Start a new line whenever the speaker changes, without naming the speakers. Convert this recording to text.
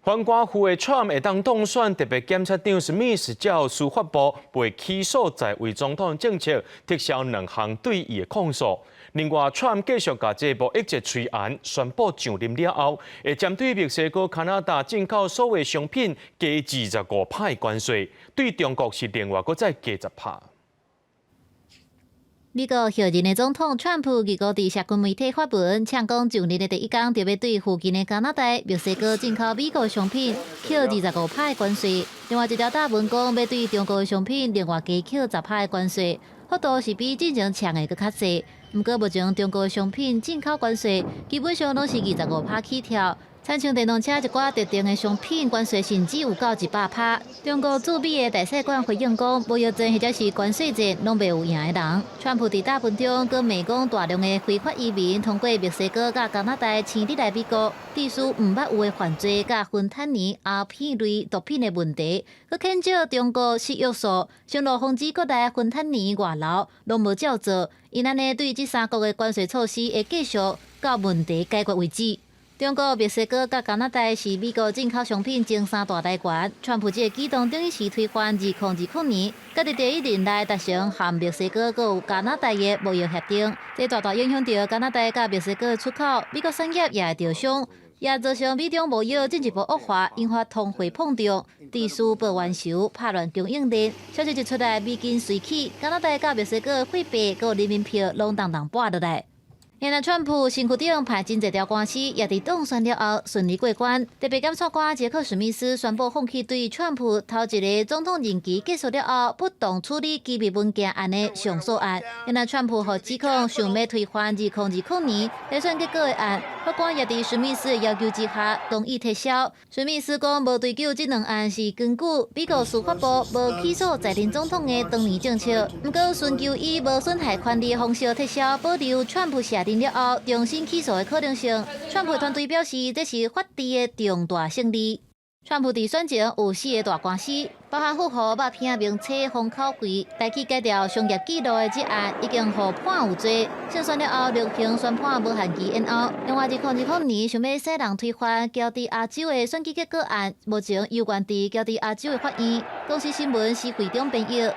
反寡婦的川普會當當選，特別檢察長史密斯照司法部袂起訴在位總統政策，撤銷兩項對伊的控訴。另外，川普繼續共這個貿易戰催案宣布上任了後，會針對墨西哥、加拿大進口所有商品加25趴關稅，對中國是另外閣再加10趴。
美國候任的總統川普二五佇社群媒體發文，嗆講上任的第一工就欲對附近的加拿大、墨西哥進口美國商品扣25趴的關稅。另外一條貼文講，欲對中國的商品另外加扣10趴的關稅，幅度是比之前嗆的閣較濟。毋過目前中國的商品進口關稅基本上攏是二十五趴起跳。親像電動車一寡特定的商品關稅甚至有到100趴。中國駐美的大使館回應講，貿易戰或者是關稅戰，攏袂有贏的人。川普佇貼文中，閣罵講大量的非法移民通過墨西哥佮加拿大侵入來美國，致使毋捌有的犯罪佮芬坦尼、鴉片類毒品的問題，閣譴責中國失約束，承諾防止國內芬坦尼外流，攏無照做。𪜶按呢對這三國的關稅措施會繼續到問題解決為止。中國、墨西哥佮加拿大是美國進口商品前三大來源。川普這個舉動等於是推翻2020年，佮佇第一任內達成和墨西哥閣有加拿大的貿易協定，這大大影響著加拿大佮墨西哥的出口，美國產業也會著傷，也造成美中貿易進一步惡化，引發通貨膨脹，致使報冤仇，拍亂供應鏈。消息一出來，美金隨起，加拿大佮墨西哥貨幣閣人民幣攏動動跋落來。現在川普身軀頂派真濟條官司，也佇當選了後順利過關。特別檢察官傑克史密斯宣布放棄對川普頭一个總統任期結束了後不當處理機密文件案的上訴案。現在川普予指控想欲推翻2020年大選結果的案，法官也佇史密斯的要求之下同意撤銷。史密斯講無追究這兩案是根據美國司法部無起訴在任總統的當年政策。毋過尋求以無損害權利的方式撤銷，保留川普卸任了後重新起訴的可能性。川普團隊表示，這是法治的重大勝利。川普佇選前有四個大官司，包含富豪肉片名冊封口費、代去改掉商業記錄的這案，已經予判有罪。勝選了後，量刑宣判無限期延後。另外，2020年想欲使人推翻喬治亞州的選舉結果案，目前猶懸佇喬治亞州的法院。公視新聞施惠中編譯。